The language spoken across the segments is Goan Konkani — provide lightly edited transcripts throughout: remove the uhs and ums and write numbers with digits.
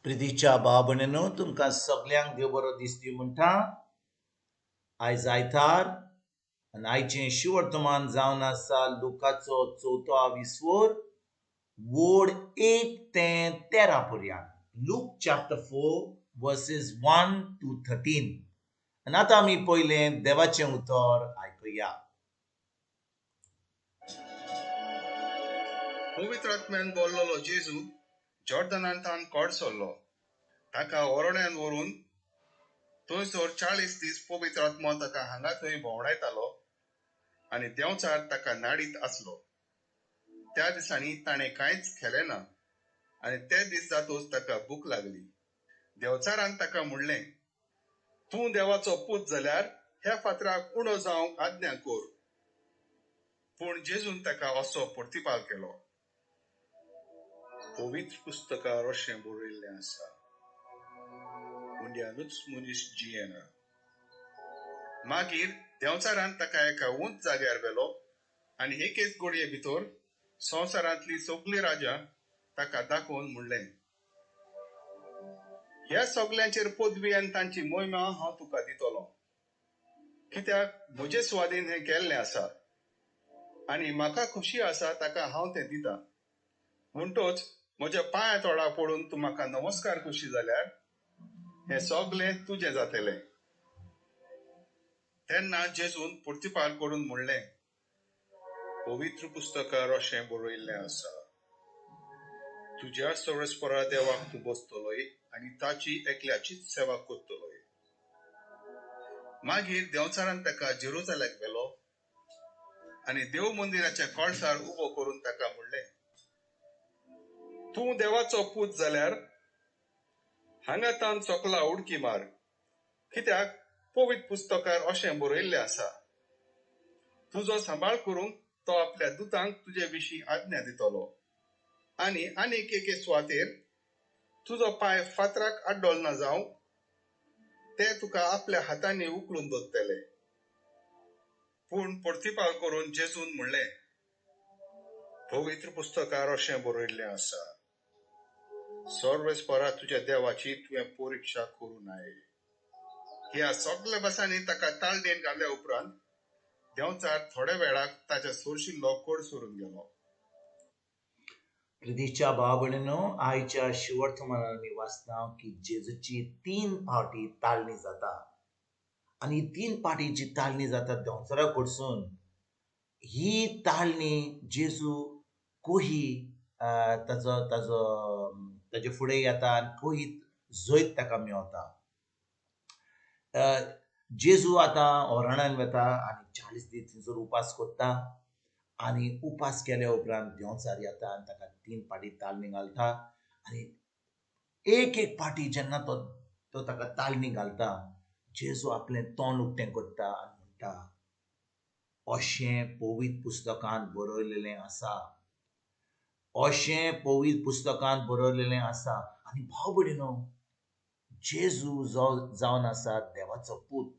प्रितीच्या भाव भयणीनो, तुमकां सगल्यांक देव बरो दीस दिवं म्हणटा. आयज आयतार आनी आयचें शिवर्तमान जावन आसा लुकाचो चवथो आविस्वर वोड 1 ते 13 पर्यंत. Luke chapter 4 verses 1 to 13. आनी आतां आमी पयलें देवाचें उतर आयकुया. पवित्र आत्म्यान बोल्लोलो जेजू जॉर्दनांतान कोड सरलो. ताका ओरण्यान व्हरून थंयसर 40 दीस पवित्र आत्मो ताका हांगा थंय भोंवडायतालो आनी देंवचार ताका नाडीत आसलो. त्या दिसांनी ताणें कांयच खेलें ना आनी ते दीस जातूच ताका भूक लागली. देंवचारान ताका म्हणलें, तूं देवाचो पूत जाल्यार ह्या फातराक उणो जावंक आज्ञा कर. पूण जेजून ताका असो प्रतिपाल केलो, पवित्र पुस्तकार अशें बरयल्लें आसा, उंड्यानूच मनीस जियेना. मागीर देंवचारान ताका एका उंच जाग्यार व्हेलो आनी एकेच गोडये भितर संवसारांतली सगळीं राजा ताका दाखोवन म्हणलें, ह्या सगल्यांचेर पदवी आनी तांची मोहिमा हांव तुका दितलो, कित्याक म्हजे स्वाधीन हें केल्लें आसा आनी म्हाका खोशी आसा ताका हांव तें दिता. म्हणटोच म्हज्या पांया तोडा पडून तूं म्हाका नमस्कार करशी जाल्यार हें सगलें तुजें जातलें. तेन्ना जेजून प्रतिपाल करून म्हणलें, पवित्र पुस्तकार अशें बरयल्लें आसा, तुज्या सर्वेस्परा देवाक तूं बसतलोय आनी ताची एकल्याचीच सेवा करतलोय. मागीर देंवचारान ताका जेरुजाल्याक व्हेलो आनी देव मंदिराच्या कळसार उबो करून ताका म्हणलें, तूं देवाचो पूत जाल्यार हांगा तान सकला उडकी मार, कित्याक पवित्र पुस्तकार अशें बरयल्लें आसा, तुजो सांबाळ करूंक तो आपल्या दुतांक तुजे विशीं आज्ञा दितलो आनी आनीक एके सुवातेर तुजो पांय फातराक आड्डोल ना जावं ते तुका आपल्या हातांनी उखलून दवरतले. पूण प्रतिपाल करून जेजून म्हणलें, पवित्र पुस्तकार अशें बरयल्लें आसा, सर्वेस्परा तुज्या देवाची तुवें परिक्षा करूं नये. ह्या सगल्या भासांनी ताका ताळडेन घाल्या उपरांत देंवचार थोड्या वेळाक ताच्या सोरशिल्लो कोड सोरून गेलो. प्रितीच्या भाव भयणीनो, आयच्या शिवर्तमानान आमी वाचता की जेजूची 3 फावटी ताळणी जाता आनी 3 फावटी जी ताळणी जाता देंवचारा कडसून, ही ताळणी जेजू कोही ताजो ताजो ताजे फुडें येता आनी कोही जैत ताका मेवता. जेजू आतां ओरणान वता आनी 40 दीस थंयसर उपास करता आनी उपास केल्या उपरांत देंवचार येता आनी ताका 3 फावटी ताळणी घालता आनी एक एक फावटी जेन्ना तो तो ताका ताळणी घालता, जेजू आपलें तोंड उक्तें करता आनी म्हणटा, अशें पवित्र पुस्तकांत बरयलेलें आसा, अशें पवित्र पुस्तकांत बरयलेलें आसा. आनी भाव भयणीनो, जेजू जो जावन आसा देवाचो पूत,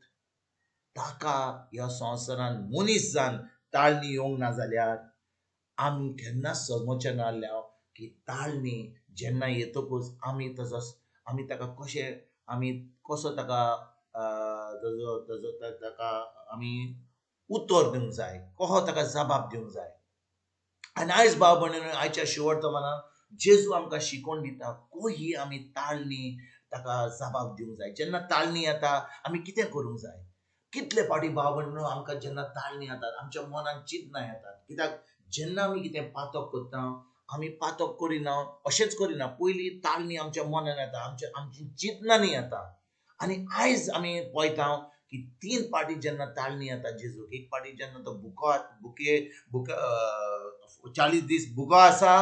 ताका ह्या संवसारान मनीस जावन ताळणी येवंक ना जाल्यार आमी केन्नाच समजचें नासलें की ताळणी जेन्ना येतकूच आमी ताजो आमी ताका कशें आमी कसो ताका ताजो ताजो ताका आमी उतर दिवंक जाय, कसो ताका जबाब दिवंक जाय. आनी आयज भाव भयणीनो, आयच्या शिवर्तमानान जेजू आमकां शिकोवन दिता कोही आमी ताळणी ताका जबाब दिवंक जाय. जेन्ना ताळणी येता आमी कितें करूंक जाय. कितले फावटी भाव भयणीनो आमकां जेन्ना ताळणी येतात आमच्या मनान चिंतनां येतात, कित्याक जेन्ना आमी कितें पातक करता आमी पातक करिना, अशेंच करिना, पयलीं ताळणी आमच्या मनान येता, आमच्या आमची चिंतनांनी येता. आनी आयज आमी पळयता की 3 फावटी जेन्ना ताळणी येता जेजूक, एक फावटी जेन्ना तो भुको भुके भुक 40 दीस भुको आसा,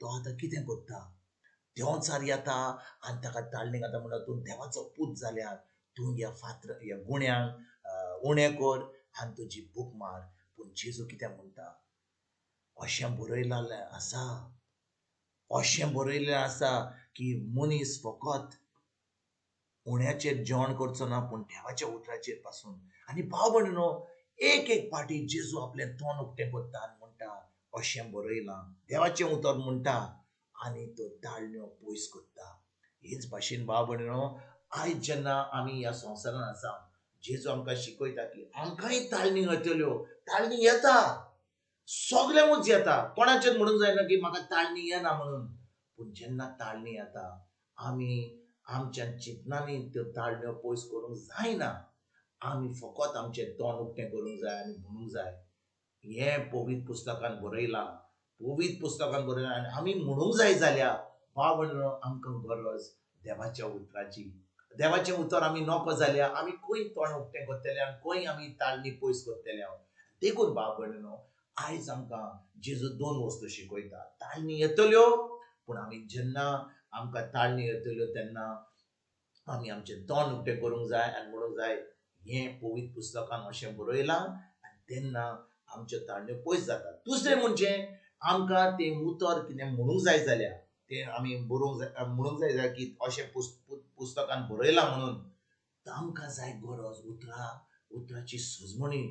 तो आतां कितें करता, देंवचार येता आनी ताका ताळणी घालता, म्हणटा तूं देवाचो पूत जाल्यार तूं ह्या फातर ह्या गुण्यांक उणें कर आनी तुजी भूक मार. पूण जेजू कितें म्हणटा, अशें बरयलें आसा, अशें बरयलें आसा की मनीस फकत उण्याचेर जेवण करचो ना पूण देवाच्या उतराचेर पासून. आनी भाव भयणीनो, एक एक फावटी जेजू आपलें तोंड उक्तें करता आनी म्हणटा अशें बरयलां, देवाचें उतर म्हणटा आनी तो ताळण्यो पयस करता. हेच भाशेन भाव भयणीनो, आयज जेन्ना आमी ह्या संवसारान आसा, जेजू आमकां शिकयता की आमकांय ताळणी येतल्यो. ताळणी येता, सगल्यांकूच येता. कोणाचेर म्हणूंक जायना की म्हाका ताळणी येना म्हणून. पूण जेन्ना ताळणी येता, आमी आमच्या चिंतनांनी त्यो ताळण्यो पयस करूंक जायना. आमी फकत आमचें तोंड उक्तें करूंक जाय आनी म्हणूंक जाय, हें पवित्र पुस्तकान बरयलां, पवित्र पुस्तकान बरयलां. आनी आमी म्हणूंक जाय जाल्यार भाव भयणीनो, आमकां गरज देवाच्या उतराची. देवाचें उतर आमी नको जाल्यार आमी खंय तोंड उक्तें करतले आनी खंय आमी ताळणी पयस करतले. देखून भाव भयणीनो, आयज आमकां जेजू दोन वस्तू शिकयता. ताळणी येतल्यो, पूण आमी जेन्ना आमकां ताळणी येतल्यो तेन्ना आमी आमचें तोंड उक्तें करूंक जाय आनी म्हणूंक जाय, हें पवित्र पुस्तकान अशें बरयलां, आनी तेन्ना आमच्यो ताळण्यो पयस जातात. दुसरें म्हणजे आमकां तें उतर कितें म्हणूंक जाय जाल्यार तें आमी बरोवंक जाय, म्हणूंक जाय जाल्यार की अशें पुस्तकान बरयलां म्हणून आमकां जाय गरज उतराची सजमणी.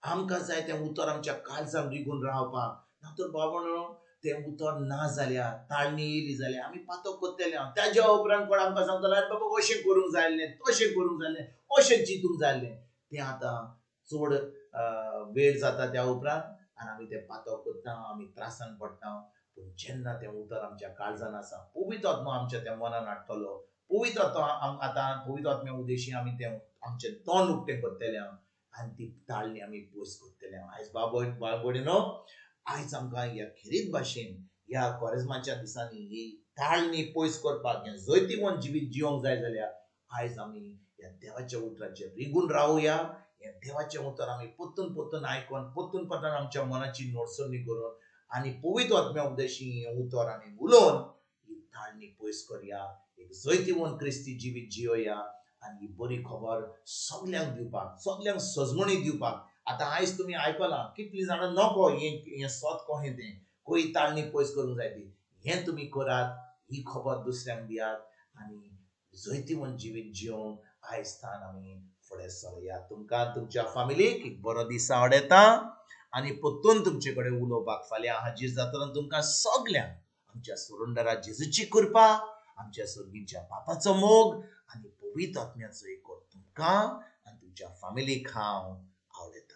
आमकां जाय तें उतर आमच्या काळजान रिगून रावपाक. ना तर बाबा तें उतर ना जाल्यार, ताळणी येयली जाल्यार आमी पातक करतले. ताज्या उपरांत कोण आमकां सांगतलो, आरे बाबा अशें करूंक जाय आसलें, तशें करूंक जाय आसलें, अशें चिंतूंक जाय आसलें. तें आतां चड वेळ जाता त्या उपरांत आनी आमी तें पातक करता, आमी त्रासान पडटा. पूण जेन्ना तें उतर आमच्या काळजान आसा, पवित्र आत्मो आमच्या त्या मनान हाडटलो. पवित्र आत्मो आतां पवित्र आत्म्या उद्देशी आमी तें आमचें तोंड उक्तें करतले आनी ती ताळणी आमी पयस करतले. आयज बाबय भयणीनो, आयज आमकां ह्या खेरीत भाशेन ह्या कोरेज्माच्या दिसांनी ही ताळणी पयस करपाक, हें जैतिवंत जिवीत जिवंक जाय जाल्यार आयज आमी ह्या देवाच्या उतराचेर रिगून रावया. हें देवाचें उतर आमी परतून परतून आयकून, परतून परतून आमच्या मनाची नोटसणी करून आनी पवित्र आत्म्या उद्देशी हें उतर आमी उलोवन ही ताळणी पयस करया. एक जैतिवंत क्रिस्ती जिवीत जियोया आनी ही बरी खबर सगल्यांक दिवपाक, सगल्यांक सजमणी दिवपाक. आतां आयज तुमी आयकलां कितलीं जाणां नको हें सत कहें तें, खंय ताळणी पयस करूंक जाय ती, हें तुमी करात, ही खबर दुसऱ्यांक दियात आनी जैतिवंत जिवीत जियोवंक आयज स्थान आमी फुडें सरया. तुमकां तुमच्या फामिलीक एक बरो दीस आवडटा आनी परतून तुमचे कडेन उलोवपाक फाल्यां हाजीर जातलो. तुमकां सगल्यांक आमच्या सोडणदारा जेजूची कृपा, आमच्या सर्गीच्या बापाचो मोग आनी पवित्र आत्म्याचो एकवट तुमकां आनी तुमच्या फामिलीक हांव आवडटा.